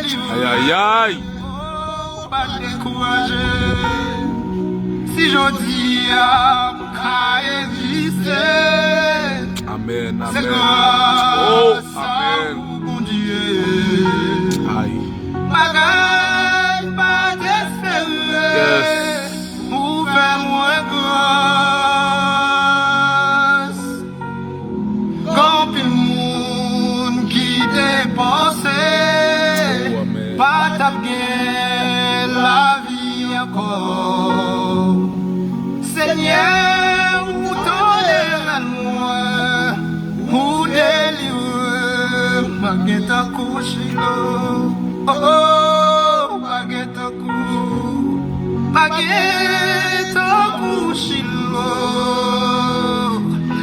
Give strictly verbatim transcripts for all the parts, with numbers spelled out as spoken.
Ayayay. Pa dekouraje. Si jodi a m ka egziste, amèn, se amèn, gras, oh, a amèn, ou, Bondye. Ay. Bagay pa t espere. Yes. Ou fè mwen gras. Gen anpil moun ki te panse pa t ap gen lavi ankò. Senyè, ou tande rèl mwen, ou delivre m, pa gen tankou Chilo. Oh, oh, pa gen tankou, pa gen tankou Chilo,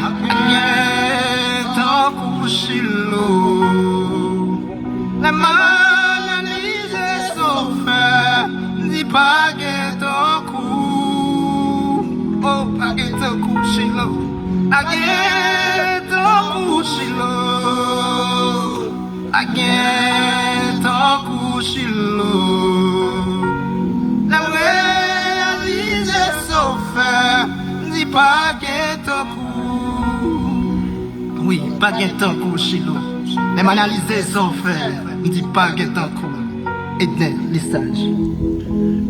pa gen tankou Chilo. Lè m analize sa w fè, m di pa gen tankou, oh, pa gen tankou Chilo, pa gen tankou Chilo. Pa gen tankou Chilo. Lè m reyalize sa w fè, m di pa gen tankou. Wi, pa gen tankou Chilo. Lè m analize sa w fè, m di pa gen tankou. Edner Lesage.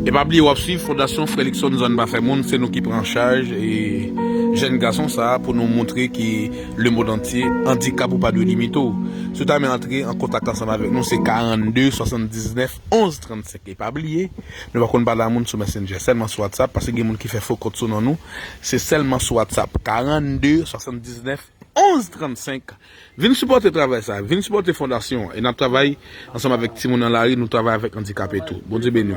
E pa bliye, w ap swiv Fondasyon Frè Luckson Zòn Pa Fè Moun, se nou ki pran an chaj e jèn gason sa a pou nou montre ke lemond antye, andikap ou pa dwe limite w. Si w ta renmen antre an kontak ansanm avèk nou, se karannde swasanndiznèf onz trannsenk. E pa bliye, nou pa konn pale a moun sou Messenger, sèlman sou WhatsApp, paske gen moun ki fè fo kont sou non nou. Se sèlman sou WhatsApp, karannde swasanndiznèf onz trannsenk. Vin sipòte travay sa, vin sipòte fondasyon an, e n ap travay ansanm avèk timoun nan lari, nou travay avèk andikape tou. Bondye beni w.